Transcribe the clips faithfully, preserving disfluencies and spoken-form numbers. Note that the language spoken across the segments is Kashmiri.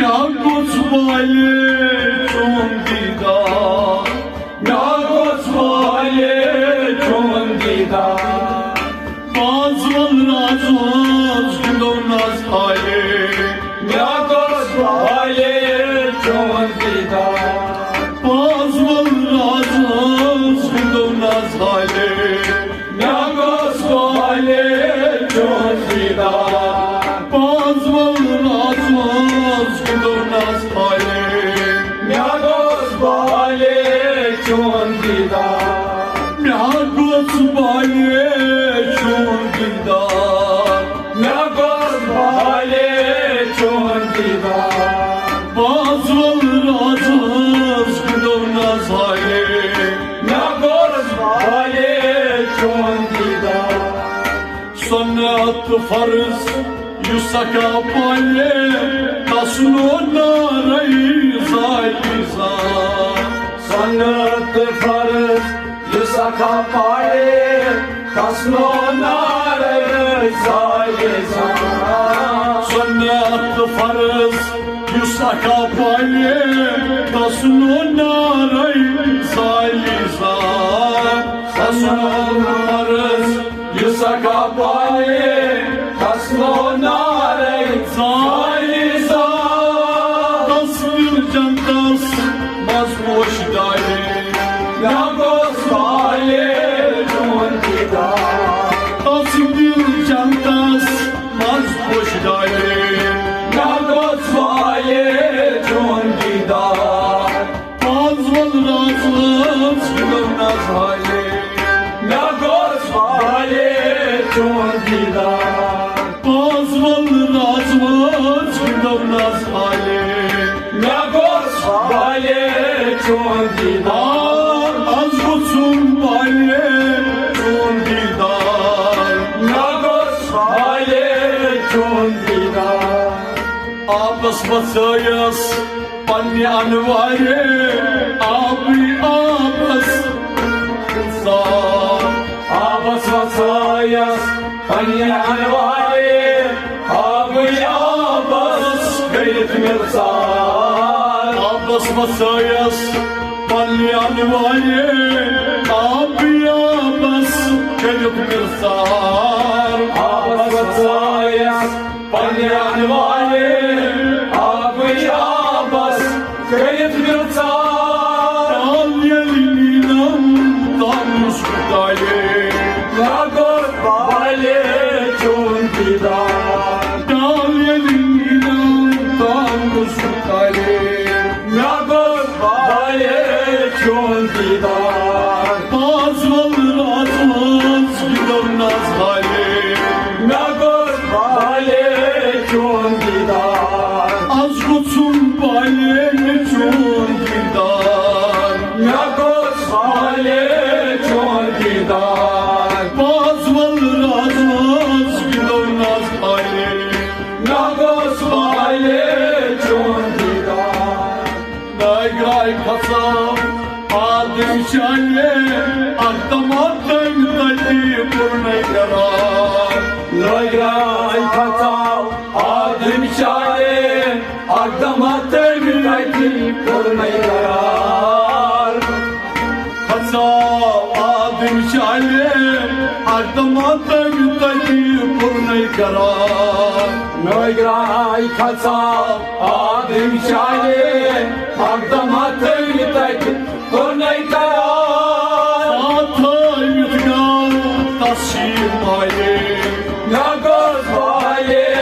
مےٚ گوٚژھ والے چون دیٖدار، مےٚ گوٚژھ والے چون دیٖدار۔ پانٛژھ وَل راز ہٕنٛز گِنٛدو ناز حالے، مےٚ گوٚژھ والے چون دیٖدار۔ پانٛژھ وَل راز ہٕنٛز گِنٛدو ناز حالے، مےٚ گوٚژھ والے چون دیٖدار۔ پانٛژھ وَل راز ہٕنٛز گِنٛدو ناز حالے، مےٚ گوٚژھ والے چون دیٖدار۔ مےٚ گوٚژھ والے چون دیٖدار، مےٚ گوٚژھ والے چون دیٖدار۔ پانٛژھ وَل راز ہٕنٛز گِنٛدو ناز حالے، مےٚ گوٚژھ والے چون دیٖدار۔ سُنت فرض یُس سکا پالے، تس نو نارے زالی زان۔ سُنت فرض یُس سکا پالے، تس نو نارے زالی زان۔ سُنت فرض یُس سکا پالے، تس نو نارے زالی زان۔ سُنت فرض یُس سکا پالے، تس نو نارے زالی زان۔ تس دِل جنتس منٛز پوش ڈالے، مےٚ گوٚژھ والے چون دیٖدار۔ تس دِل جنتس منٛز پوش ڈالے، مےٚ گوٚژھ والے چون دیٖدار۔ پانٛژھ وَل راز ہٕنٛز گِنٛدو ناز حالے، مےٚ گوٚژھ والے چون دیٖدار۔ پانٛژھ وَل راز ہٕنٛز گِنٛدو ناز حالے، مےٚ گوٚژھ والے چون دیٖدار۔ آ، از گوٚژھُم والے چون دیٖدار، مےٚ گوٚژھ والے چون دیٖدار۔ آبس وژھٲیس پننہِ انوارِ، آبٕے آبس گُلزار۔ آبس وژھٲیس پننہِ انوارِ، آبٕے آبس کٔرِتھ مِلژار۔ آبس وژھٲیس پننہِ انوارِ، آبٕے آبس کٔرِتھ مِلژار۔ آبس وژھٲیس پننہِ انوارِ، آبٕے آبس کٔرِتھ مِلژار۔ ڈل ییٚلہِ نیٖلم تام گوٚژھ ڈالے، مےٚ گوٚژھ والے چون دیٖدار۔ ڈل ییٚلہِ نیٖلم تام گوٚژھ ڈالے، مےٚ گوٚژھ والے چون دیٖدار۔ پانٛژھ وَل راز ہٕنٛز گِنٛدو ناز حالے، مےٚ گوٚژھ والے چون دیٖدار۔ از گوٚژھُم والے مےٚ چون دیٖدار، مےٚ گوٚژھ والے چون دیٖدار۔ پانٛژھ وَل راز ہٕنٛز گِنٛدو ناز حالے، مےٚ گوٚژھ والے چون دیٖدار۔ نٲگراے کھژاو آدم شانے، اکھ دما تٔمۍ تٔتی پُرنے قرار۔ نٲگراے کھژاو آدم شانے، اکھ دما تٔمۍ تٔتی پُرنے قرار۔ کھژاو آدم شانے، اکھ دما تٔمۍ تٔتی پُرنے قرار۔ نٲگراے کھژاو آدم شانے، اکھ دما تٔمۍ تتہِ کوٚرنے قرار۔ ساتھ تھٲوِتھ گوٚو تس شیٖر مالے، مےٚ گوٚژھ والے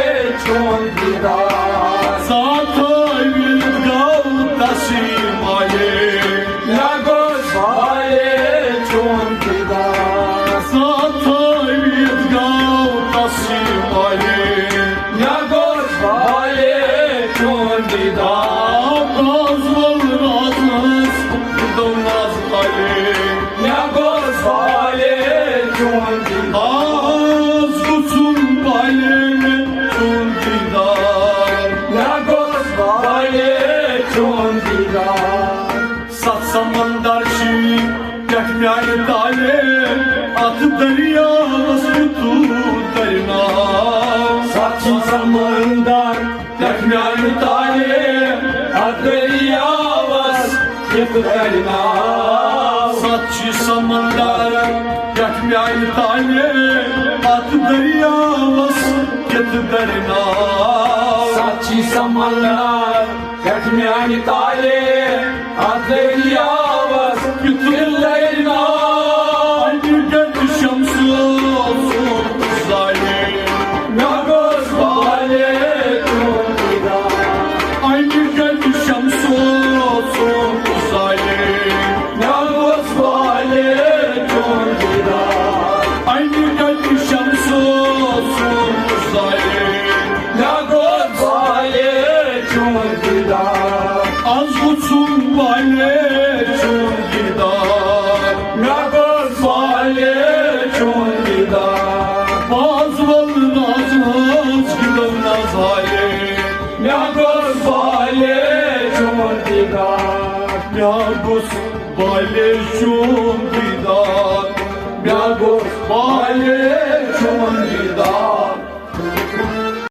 چون دیٖدار۔ ساتھ تھٲوِتھ گوٚو تس شیٖر مالے، مےٚ گوٚژھ والے چون دیٖدار۔ ساتھ تھٲوِتھ گوٚو تس شیٖر مالے، مےٚ گوٚژھ والے چون دیٖدار۔ آ، پانٛژھ وَل رازس دِتو ناز والے، مےٚ گوٚژھ والے چون دیٖدار۔ آز گوٚژھُم والے مےٚ چون دیٖدار، مےٚ گوٚژھ والے چون دیٖدار۔ ستھ سمندر چھِ پٮ۪ٹھ میانہِ تالے، اتھ دٔریاوس کیُتھ درناو۔ ستھ چھِ سمندر پٮ۪ٹھ میانہِ تالے اتھ دٔریاوس کیُتھ درناو۔ ستھ چھی سمندر پٮ۪ٹھ میانہِ تالے اتھ دٔریاوس کیُتھ درناو۔ ستھ چھی سمندر پٮ۪ٹھ میانہِ تالے اتھ دٔریاوس کیُتھ درناو۔ اَمہِ گَنٛڈِ شمسہٕ سُنٛد زالے، مےٚ گوٚژھ بالے چون دیدار۔ اَمہِ گَنٛڈِ شمسہٕ سُنٛد زالے، مےٚ گوٚژھ بالے چون دیدار۔ اَمہِ گَنٛڈِ شمسہٕ سُنٛد زالے، مےٚ گوٚژھ بالے چون دیدار۔ از گوٚژھُم بالے چون دیدار۔ مےٚ گوٚژھ بالے چون دیدار۔ باز ول ناز ہنٛز گِنٛدو نازالے۔ مےٚ گوٚژھ بالے چون دیدار۔ مےٚ گوٚژھ بالے چون دیدار۔ مےٚ گوٚژھ بالے چون دیدار۔